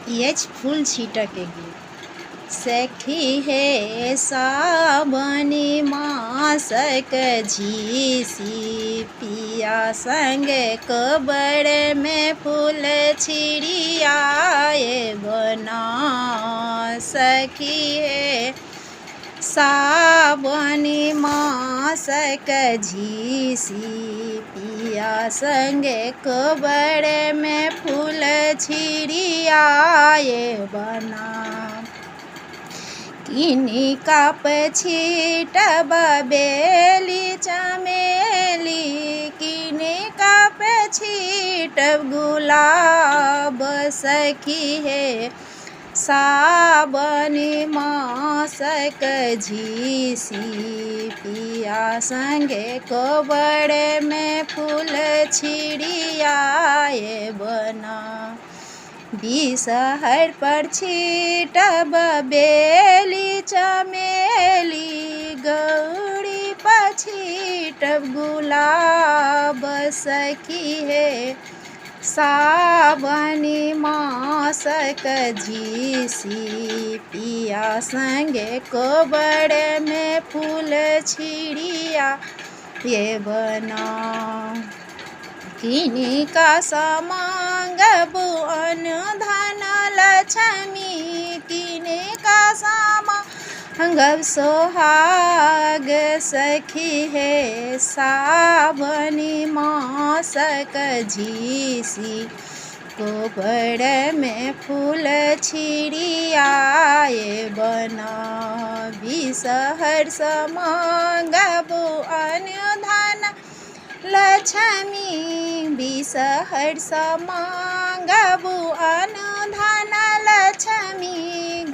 ई अछि फूल छीटऽके गीत। सखी हे सावनी मासक झीसी पिया संगे कोबरमे फूल छिड़ियाए बना सखी हे सावनी मासक झीसी पिया संगे कोबरमे फूल छिड़ियाए बना किनी कप छीटब बेली चमेली किनी कप छीटब गुलाब सखी हे सावन मासक झीसी पिया संगे कोबरमे फूल छिड़ियाए बना बिसहर पर छीटब बेली चमेली गौरी पर छीटब गुलाब सखी हे सावनी मासक झीसी पिया संगे कोबरमे फूल छिड़िया ये बना किनका समांगबु अन्न धन लक्ष्मी किनका समांगब सोहाग सखी हे सावनी मासक झीसी कोबरमे फूल छिड़ियाए बना बिसहर समांगबु अन्न धन लक्ष्मी बिसहर समांगबु अन्न धन लक्ष्मी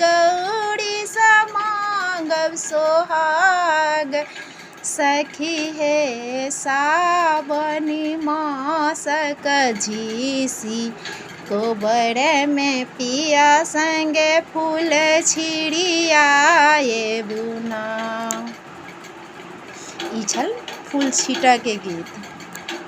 गौरी समांगब सोहाग सखी हे सावनी मासक झीसी कोबरमे पिया संगे फूल छिड़ियाए बुना। ई छल फूल छीटऽके गीत।